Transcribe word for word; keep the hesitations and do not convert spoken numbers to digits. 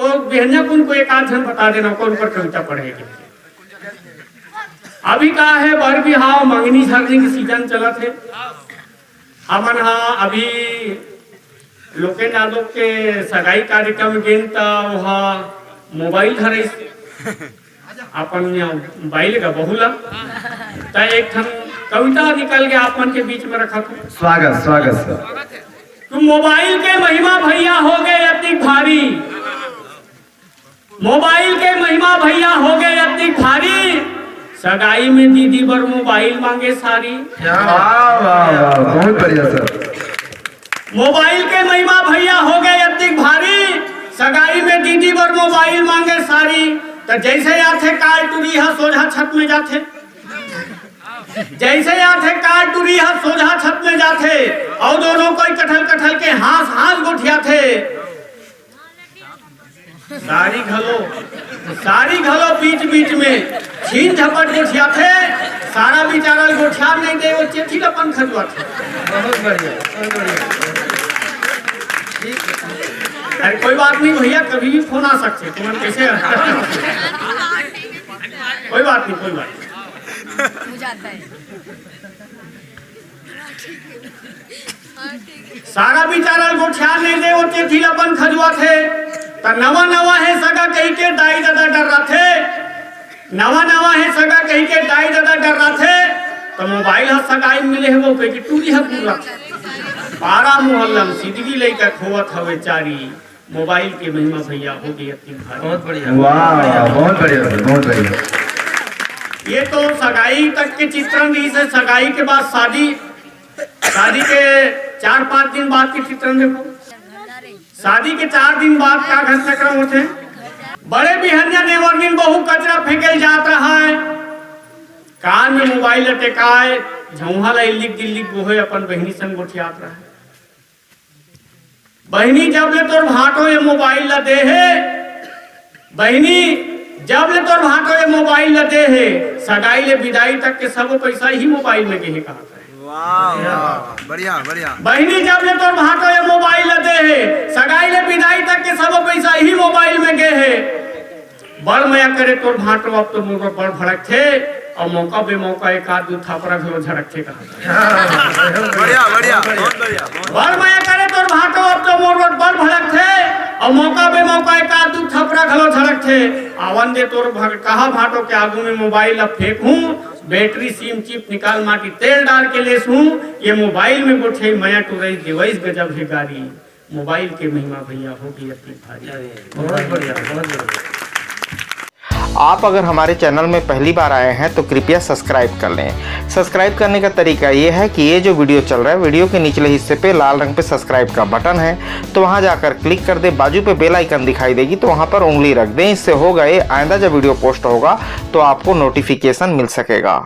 तो बिहनिया कुन को एक आध झन बता देना, ओकर ऊपर कविता पढ़े के। अभी का हे, बर बिहाव मंगनी झरनी के सीजन चलत हे। हमन हा अभी लोकेन यादव के सगाई कार्यक्रम गेन, त ओहा मोबाइल धरिस, अपन मोबाइल का बहू ला, त एक ठन कविता निकल के आप मन के बीच में रखत हूँ। स्वागत, स्वागत सर। तू मोबाइल के महिमा भैया हो गए अति भारी, मोबाइल के महिमा भैया हो गए अति भारी, सगाई में दीदी बर मोबाइल मांगे सारी। वाह, वाह, वाह, बहुत बढ़िया सर। मोबाइल के महिमा भैया हो गए अति भारी, सगाई में दीदी बर मोबाइल मांगे सारी। त जैसे आथे काल टूरी ह सोझा छत में जाथे, जैसे आथे काल टूरी ह सोझा छत में जाथे, अउ दोनों कोई कठल कठल के हाँस हाँस गोठियाथे। सारी घलो, सारी घलो बीच बीच में छीन झपट गोठियाथे। सारा बिचारा ल गोठियान नहीं दे, वो चेथी ल अपन खजुआथे। बहुत बढ़िया, बहुत बढ़िया। अरे कोई बात नहीं भैया, कभी भी फोन आ सकथे, तुमन कैसे कोई बात नहीं, कोई बात नहीं। हो जाता है। सारा बिचारा ल गोठियान नहीं दे, वो चेथी ल अपन खजुआथे। त नवा नवा हे सगा कही के दाई ददा डर्राथे, नवा नवा हे सगा कही के दाई ददा डर्राथे। त मोबाइल ह सगाई में मिले हे, वो कही के टूरी ह पूरा पारा मोहल्ला में सिदगी लइका खोवत हवे चारी। मोबाइल के महिमा भैया हो गई अति भारी। बहुत बढ़िया। वाह, बहुत बढ़िया सर, बहुत बढ़िया। ये तो सगाई तक के चित्रण रहिस हे। सगाई के बाद शादी, शादी के चार पांच दिन बाद के चित्रण देखो। शादी के चार दिन बाद का घटनाक्रम होथे? बड़े बिहनिया नेवरनिन बहू कचरा फेंके ल जात रहय, कान में मोबाइल लटकाए, झौंहा ला इल्लिक दिल्लिक बोहे अपन बहिनी संग गोठियात रहय। बहिनी, जब ले तोर भांटो ये मोबाइल ला दे हे, बहिनी, जब ले तोर भांटो ये मोबाइल ला दे हे, सगाई ले विदाई तक के सबो पैसा ही मोबाइल में गे हे, कहत हे। वाह, वाह, बढ़िया, बढ़िया। बहिनी, जब ले तोर भांटो ये मोबाइल ला दे हे, सगाई ले विदाई तक के सबो पैसा ही मोबाइल में गे हे। बड़ मया करे तोर भांटो, अब तो मोर बड़ भड़कथे, अउ मौका बेमौका एक आध दू थापरा घलो झड़कथे, कहा। बढ़िया, बढ़िया, बहुत बढ़िया, बहुत बड़ मया करे तोर भांटो, अब तो मोर बड़ भड़कथे, अउ मौका बेमौका एक आध दू थपरा घलो झड़कथे। आवन दे तोर भग-, कहा भांटो के आगू में मोबाइल ला फेंकहूं, बैटरी, सिम, चिप निकाल, माटी तेल डाल के लेसहूं, ये मोबाइल में गोठियाई मया टुरई देवइस गजब हे गारी। मोबाइल के महिमा भैया हो गई अति भारी। बहुत बढ़िया, बहुत बढ़िया। आप अगर हमारे चैनल में पहली बार आए हैं तो कृपया सब्सक्राइब कर लें। सब्सक्राइब करने का तरीका ये है कि ये जो वीडियो चल रहा है, वीडियो के निचले हिस्से पे लाल रंग पे सब्सक्राइब का बटन है, तो वहाँ जाकर क्लिक कर दें। बाजू पे बेल आइकन दिखाई देगी, तो वहाँ पर उंगली रख दें। इससे होगा ये, आइंदा जब वीडियो पोस्ट होगा तो आपको नोटिफिकेशन मिल सकेगा।